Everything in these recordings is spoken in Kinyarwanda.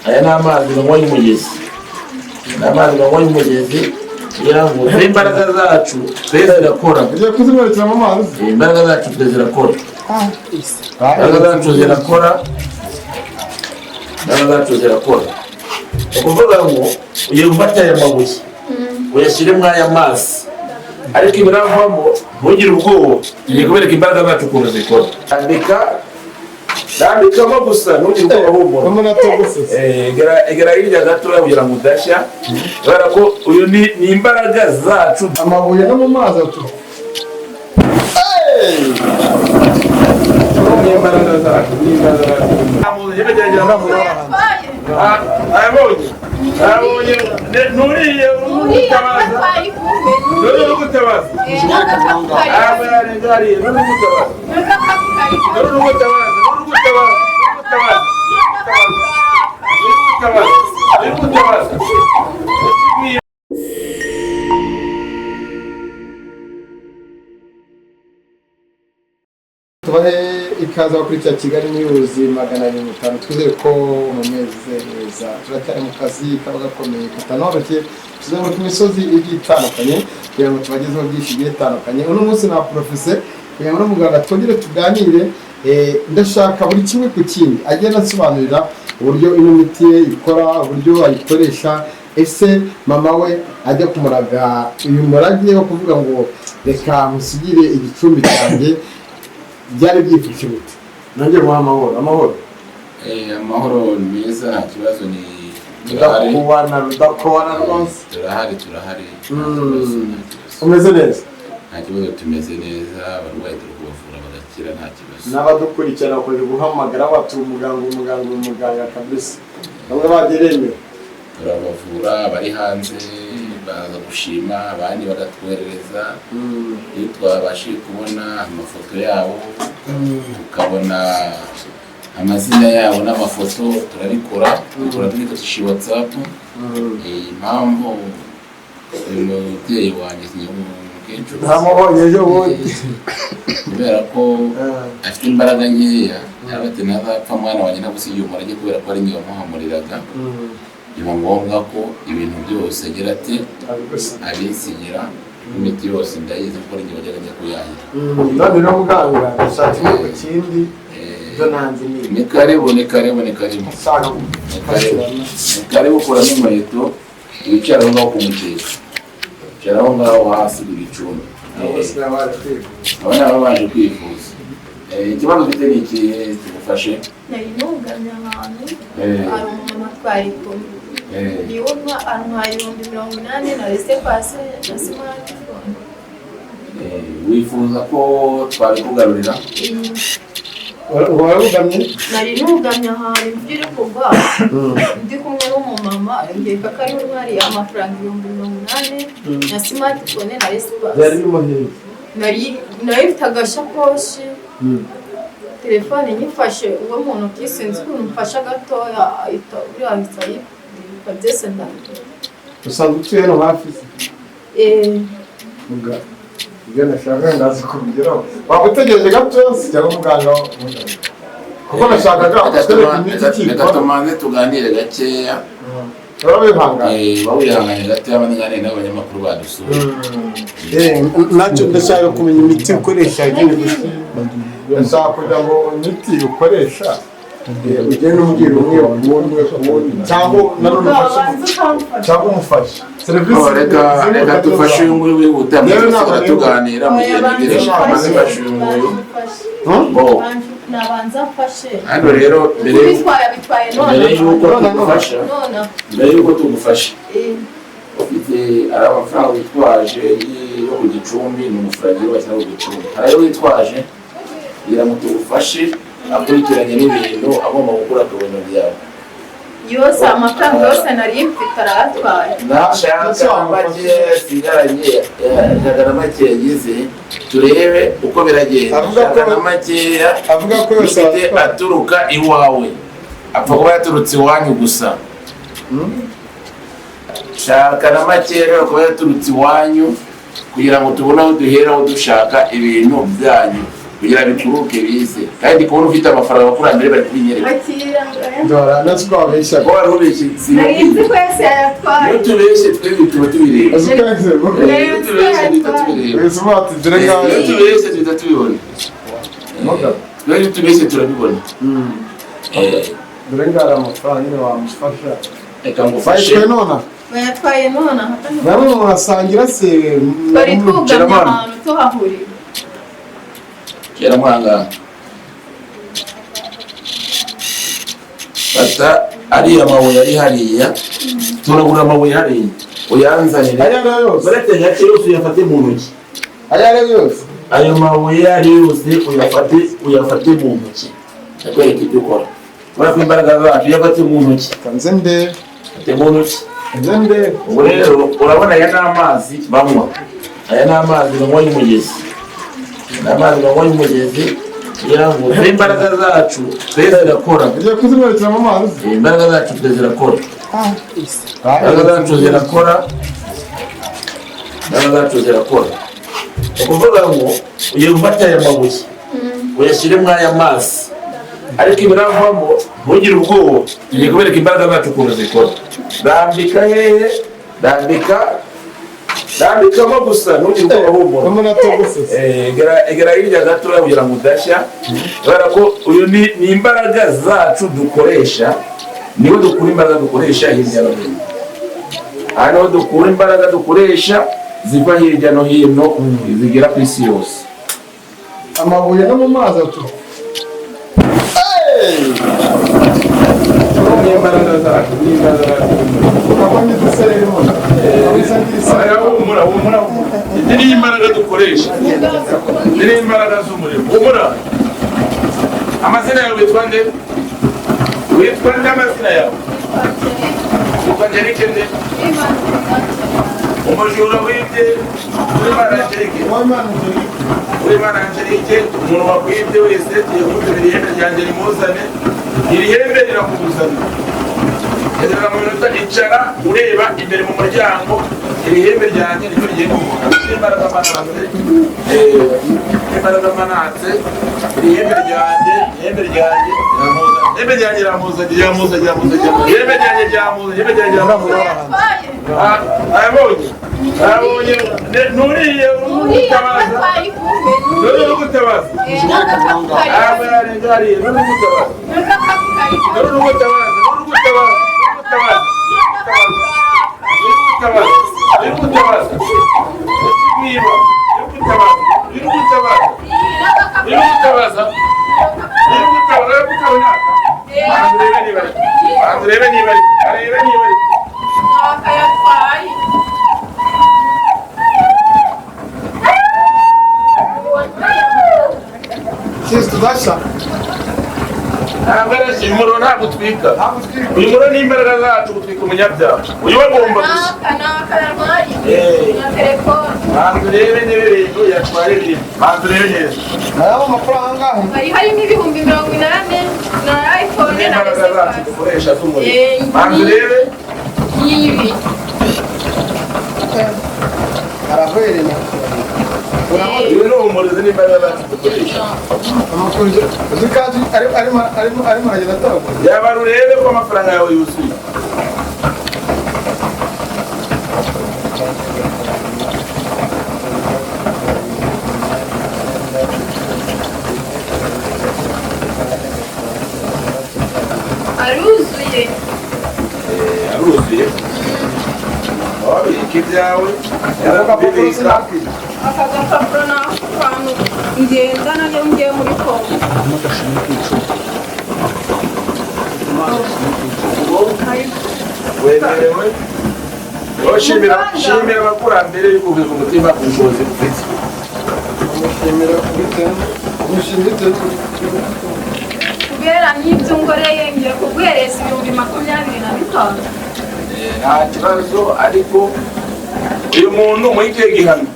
Aya ni amazi banywa y'umugezi, ni amazi banywa y'umugezi kugira ngo twe imbaraga zacu twe zirakora. Ugiye kuzimurikira mu mazi? Imbaraga zacu twe zirakora, imbaraga zacu zirakora, imbaraga zacu zirakora. Ni ukuvuga ngo ugiye gufata aya mabuye uyashyire muri aya mazi, ariko ibiravamo ntugire ubwoba. Tugiye kubereka imbaraga zacu ukuntu zikora. Andika, rambikamo gusa, ntugire ubwoba, humura. Umunatogosese. Egera hirya gatoya kugira ngo udashya, kubera ko uyu ni imbaraga zacu. Amabuye no mu mazi atu. Ni imbaraga zacu, ni imbaraga zacu. Arabonye, arabonye, nuriye ugutabaza, nuriye ugutabaza, arabonye, nuriye ugutabaza, nuriye ugutabaza, nuriye ugutabaza, nuriye ugutabaza, nuriye ugutabaza. Tubahe ikaze abakurikira Kigali News 250. Twizere ko mumeze neza. Turacyari mu kazi kaba gakomeye katanoroshye, tuzenguruka imisozi igiye itandukanye kugira ngo tubagezeho byinshi bigiye bitandukanye. Uno munsi na porofese kugira ngo n'umuganga twongere tuganire. Ndashaka buri kimwe ku kindi agenda ansobanurira uburyo ino miti ye ikora, uburyo ayikoresha. Ese mama we ajya kumuraga uyu murage wo kuvuga ngo reka musigire igicumbi cyanjye, byari byifashe gute? Nanjye muha amahoro, amahoro. Amahoro ni meza, nta kibazo, ni turahari. Rudakubana, rudakubana rwose. Turahari, turahari, nta kibazo, nta kibazo. Umeze neza? Nta kibazo, tumeze neza. Abarwayi turi kubavura bagakira, nta kibazo. N'abadukurikirana bakomeje guhamagara bati umuganga, umuganga, umuganga kabisa, bamwe bageremewe. Turabavura, abari hanze baza gushima, abandi bagatwoherereza. Iyo twabashije kubona amafoto yabo, tukabona amazina yabo n'amafoto, turabikora, tubikora twifashishije WhatsApp. Impamvu uyu mubyeyi wanjye ni umukecuru, Ntamubonye ejo bundi. Kubera ko afite imbaraga nkeya, yaravuze ati ntazapfa mwana wanjye ntagusigiye umurage, kubera ko ari njye wamuhamuriraga. Biba ngombwa ko ibintu byose agira ati abinsigira, imiti yose ndayizi kuko ari njye wajyaga njya kuyahira. None rero muganga, ndashaka kimwe ku kindi ibyo nanjye ni Ni karibu, ni karibu, ni karibu. Nshaka Ni karibu, ni karibu. Kuramo inkweto, wicara aho ngaho ku mukeka, wicara aho ngaho hasi ku gicumbi. Bose baje kwiga. Aba ni ababa baje kwivuza. Ikibazo ufite ni ikihe tugufashe? Nari nugamye ahantu, hari umumama twari kumwe, yumva antwaye 80,000 na laissez-passer na smartphone. Wifuza ko twabikugarurira? Warabugamye? Nari nugamye ahantu imvura iri kugwa, ndi kumwe n'umumama, nkeka ko ariwe ntwariye amafaranga 80,000 na smartphone na Byari laissez-passer. birimo hehe? Nari mfite agashakoshi, telefone nyifashe uwo mu ntoki, sinzi ukuntu mfashe gatoya ahita uriya ahita ayibika byose ndabibona. Usanzwe utuye hano hafi se? Eh. Muga, ibyo nashakaga ndaza kubigeraho. Waba utegereje gato cyangwa muganga, kuko nashakaga kutwereka imiti Reka ikikora. Tumanze tuganire gakeya. Urabihangana. Wawihanganye gakeya, banganire n'abanyamakuru badusuye. Nacyo ndashaka kumenya imiti ukoresha. Ndashaka kugira ngo imiti ukoresha ugende umbwira umwe ku wundi, umwe ku wundi, cyangwa nanone ufashe Ubanza ukamfasha. Cyangwa umufashe serivisi. Oh, reka dufashe uyu nguyu wihuta. Yewe, Mugihe ntabwo dusigara tuganira mu gihe Oya, ntegereje banza maze umfashe. mfashe uyu nguyu. Banza umfashe. Bo. Nabanza mfashe. Hano rero mbere Kubitwara bitwaye none. Mbere y'uko tugufasha, None. mbere y'uko tugufasha, ufite ari amafaranga witwaje yo ku gicumbi, ni umufuragiro bashyira ku gicumbi, hari ayo witwaje kugira ngo tugufashe akurikiranye n'ibintu agomba gukura ku bintu byawe. Yose, amafaranga yose nari mfite arayatwaye. Nashaka make asigaranye, shaka na make yagize, turebe uko biragenda. Avuga ko- Shaka na makeya Avuga ko yose ufite abatwara. aturuka iwawe, apfa kuba yaturutse iwanyu gusa. Shaka na makeya rero kuba yaturutse iwanyu kugira ngo tubone aho duhera aho dushaka ibintu byanyu. Kugira bituruke bize. Kandi kubona ufite amafaranga abakurambere bari kubinyereka. Akira. Ndora natwe twabeshyaga. Ko wari ubeshye Nari nzi sinakubwiye. ko yose yayatwaye. Iyo tubeshye twebwe tuba tubireba. Uzi ko yagize vuba. Iyo tubeshye duhita tubireba. Wese uvuga ati dore Iyo ngaho. tubeshye duhita tubibona. Mugabo. Iyo tubeshye turabibona. Dore ngaho amafaranga nyine wamufasha. Reka ngufashe. Bayitwaye nona. Bayatwaye none. Namwe murasangira se. Twari twugamye Chairman. ahantu tuhahurira. Kera mwanga. Fata ariya mabuye ari hariya. Turagura amabuye hariya. Uyanzanire. Aya ari yo yose. Uretse gake yose uyafate mu ntoki. Aya ari yo yose. Ayo mabuye ari yose uyafate mu ntoki. Ndakwereka ibyo ukora. Kubera ko imbaraga zacu uyafate mu ntoki. Nze ndebe. Fate mu ntoki. Nze ndebe. Ubu rero urabona aya ni amazi banywa. Aya ni amazi banywa y'umugezi. Ni amazi banywa y'umugezi kugira ngo twe imbaraga zacu twe zirakora. Ugiye kuzimurikira mu mazi. Imbaraga zacu twe zirakora. Imbaraga zacu zirakora. Imbaraga zacu zirakora. Ni ukuvuga ngo ugiye gufata aya mabuye uyashyire muri aya mazi. Ariko ibiravamo ntugire ubwoba. Tugiye kubereka imbaraga zacu ukuntu zikora. Rambika hehe? Rambika. Rambikamo gusa ntugire ubwoba humura. Umuntu atogosese. Egera hirya gatoya kugira ngo udashya. Kubera ko uyu ni imbaraga zacu dukoresha. Niho dukura imbaraga dukoresha hirya no hino. Aha niho dukura imbaraga dukoresha ziva hirya no hino zigera ku isi yose. Amabuye no mu mazi atu. Ni imbaraga zacu, ni imbaraga zacu. Ukabona idusereri mu nda. Humura, humura, humura. Izi ni imbaraga dukoresha. Izi ni imbaraga z'umurimo. Humura. Amazina yawe witwa nde? Witwa nde amazina yawe? Witwa Angelique nde? Umujura wibye Uwimana Angelique. Uwimana Angelique, umuntu wakwibye wese tugiye kumutemera ihembe ryanjye rimuzane. Iri hembe rirakuzana. Gerera mu minota icara ureba imbere mu muryango, iri hembe ryanjye niryo rigiye kumuzana. Imbaraga manatse. Imbaraga manatse. Iri hembe ryanjye, ihembe ryanjye riramuzana. Ihembe ryanjye riramuzana, riramuzana, riramuzana. Ihembe ryanjye ryamuzana, ihembe ryanjye riramuzana. Bayatwaye. Arabonye. Arabonye. Nuriye urugutabaza. Bayatwaye ikumbe. Nuriye urugutabaza. N'agakapu kari. Nuriye urugutabaza. N'agakapu kari. Nuriye urugutabaza. Nuriye urugutabaza. Nuriye urugutabaza. Nuriye urugutabaza. Nuriye urugutabaza. Nuriye urugutabaza. Nuriye urugutabaza. Nuriye niba ari. Arebe niba ari. Arebe niba ari. Nakayatwaye. Sizi tudashya. Ntabwo arashya. Uyu muriro ntabwo utwika. Uyu muriro ni imbaraga zacu gutwika umunyabyaha. Uyu we agomba gushya. Naka nakayatwaye. Na telefone. Banza urebe niba ibintu yatwaye ibintu. Banza urebe neza. Aya mafaranga angahe? Hari harimo 80,000 na iPhone na Imbaraga zacu resepansi. dukoresha z'umuriro. Banza urebe. Y'ibi. Arahwereye. Uyu ni umuriro n'imbaraga zacu dukoresha. Amakuru uzi kandi arimo aragenda atoragura. Yaba urebe ko amafaranga yawe yuzuye. Aruzuye. Aruzuye. Wabika ibyawe. Yarabibika. Aka gapapuro ni ako ngenda nayo ngiye muri Kongo. Wemerewe. Shimira shimira abakurambere bikuvuye ku mutima ku bushobozi ufite. Mushimira bitewe. Mushimira bitewe. Kubera n'ibyo ngoreye ngiye kuguhereza 25,000. Nta kibazo ariko uyu muntu muhite gihano.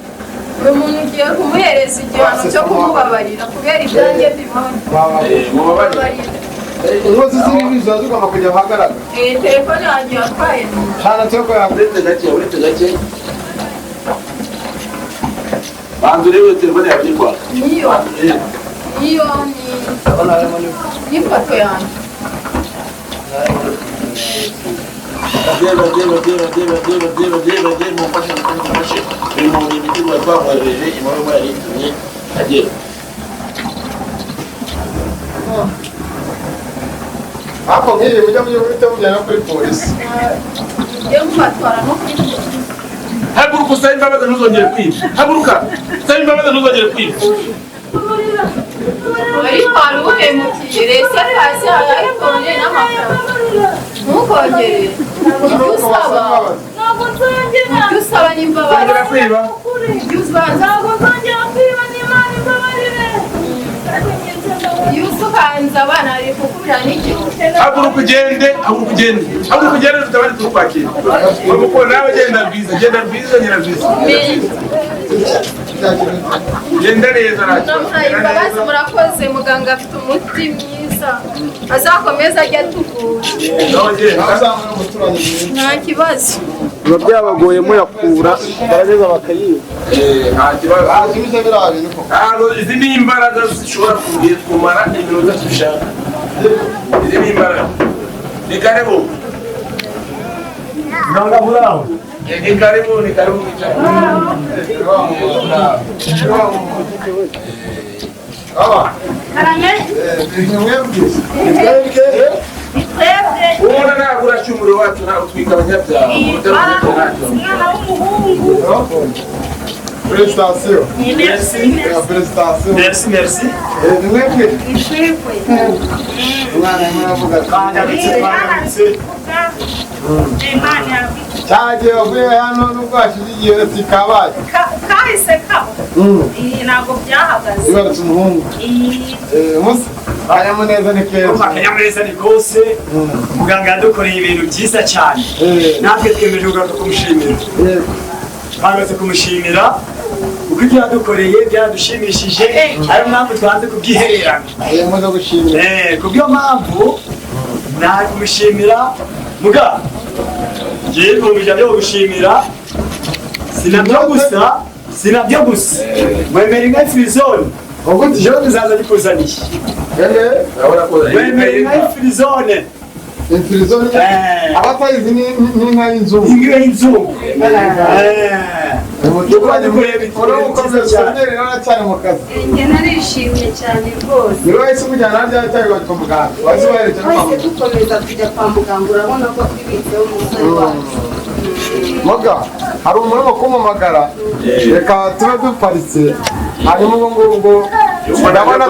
Uyu muntu ugiye kumuhereza igihano cyo kumubabarira kubera ibyanjye mbibonye. Mubabarire. Inkozi z'ibibi ziba zigomba kujya ahagaragara. Telefone yanjye yatwaye. Hano turi ko yaguye. Uretse gake, uretse gake. Banza urebe telefone yawe iri kwaka. Niyo. Niyo ni n'ifoto yanjye. Babyeyi mumfashe mumfashe uyu muntu imiti twari twamwohereje imaruwa yari itumye agera. Ariko nk'ibi mujya mujya mujyana kuri polisi. Mujye mubatwara no kuri polisi. Haguruka usabe imbabazi ntuzongere kwiba. Haguruka usabe imbabazi ntuzongere kwiba. Ariko hari uhemukiye rese hasi arayibonye n'amafaranga. Ntukongere. Ibyo usaba. Ibyo usaba ni imbabazi. Zongera kwiba. Ibyo ubanza. Ntabwo nzongera kwiba n'Imana imbabarire. Iyo usukanze abana bari kukubira n'igihu. Haguruka ugende, haguruka ugende. Haguruka ugende tutabari tukwakira. Kuko nawe genda rwiza, genda rwiza, genda rwiza. Genda neza ntacyo. Namuhaye imbabazi murakoze muganga afite umuti mwiza. Azakomeza ajye atuvura. Nawe genda. Azamura umuturanyi mwiza. Nta kibazo. Biba byabagoye muyakura barageza bakayiba. Nta kibazo. Asubize biriya bintu koko. Ntabwo izi ni imbaraga zishobora kumara iminota dushaka. Izi ni imbaraga. Ni karibu. Muganga muraho. Ni karibu, ni karibu mwicara. Aba. Karame. Ni mwebwe. Ni twebwe. Ubona ntabwo urashya umuriro wacu ntabwo utwika abanyabyaha. Umwana w'umuhungu. Félicitations. Merci. Félicitations. Merci, merci. Ni mwebwe. Ni twebwe. Umwana arimo aravuga ati Twanyaritse, twanyaritse. Imana yabikoze. cyagiye wavuye hano nubwo hashize igihe ati kabaye. Kahise kabo. Ntabwo byahagaze. Ibarutse umuhungu. Umunsi akanyamuneza ni keza. Akanyamuneza ni kose. Muganga yadukoreye ibintu byiza cyane. Natwe twemeje kugaruka kumushimira. Twagarutse kumushimira kuko ibyo yadukoreye byaradushimishije, ariyo mpamvu twanze kubyihererana. Muze gushimira. Kubw'iyo mpamvu nakumushimira muga ngiye kumvira byo gushimira sinabyo gusa mwemera inka y'Ifirizone Ubundi jewe nzaza nikuzaniye. Mwemera inka y'Ifirizone. Ifirizone abatayizi ni inka y'inzungu. Inka y'inzungu. Cyane mu kazi. Njye narishimye cyane rwose. Ni wowe wahise umujyana harya cyangwa kwa muganga? Wahise ubaherekeza kwa Twahise muganga? dukomeza kujya kwa muganga urabona ko twibitseho umusore wacu. Muga, hari umuntu urimo kumpamagara, reka tube duparitse, hanyuma ubwo ngubwo ndabona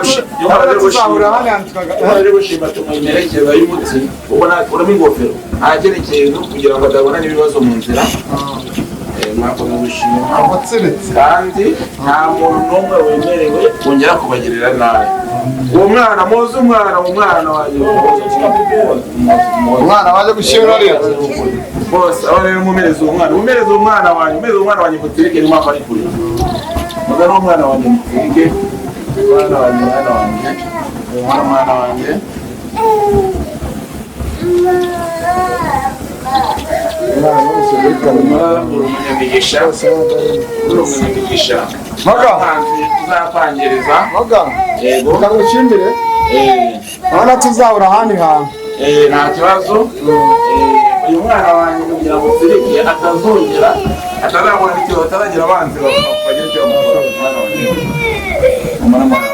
tuzahurira hano hantu Ari gushima tumumerekeza y'umuti ubona akuramo ingofero ahakerekeye kugira ngo adabona n'ibibazo mu nzira. Mwakoze gushima kandi nta muntu n'umwe wemerewe kongera kubagirira nabi. Uwo mwana muzi umwana umwana wanjye umwana waje gushimira rero bose aho rero mumereze umwana mumereze umwana wanjye mumereze umwana wanjye mutereke ni mpamvu ari kure muzane umwana wanjye mutereke umwana wanjye umwana wanjye umwana wanjye Umunyamigisha umunyamigisha Maga tuzakwangiriza Maga yego reka ngushimire urabona tuzahura ahandi hantu nta kibazo. Uyu mwana wanjye kugira ngo utsirike atazongera atazabona ikibazo atazagira abanzi bagira icyo bamukora. Umwana wanjye umwana wanjye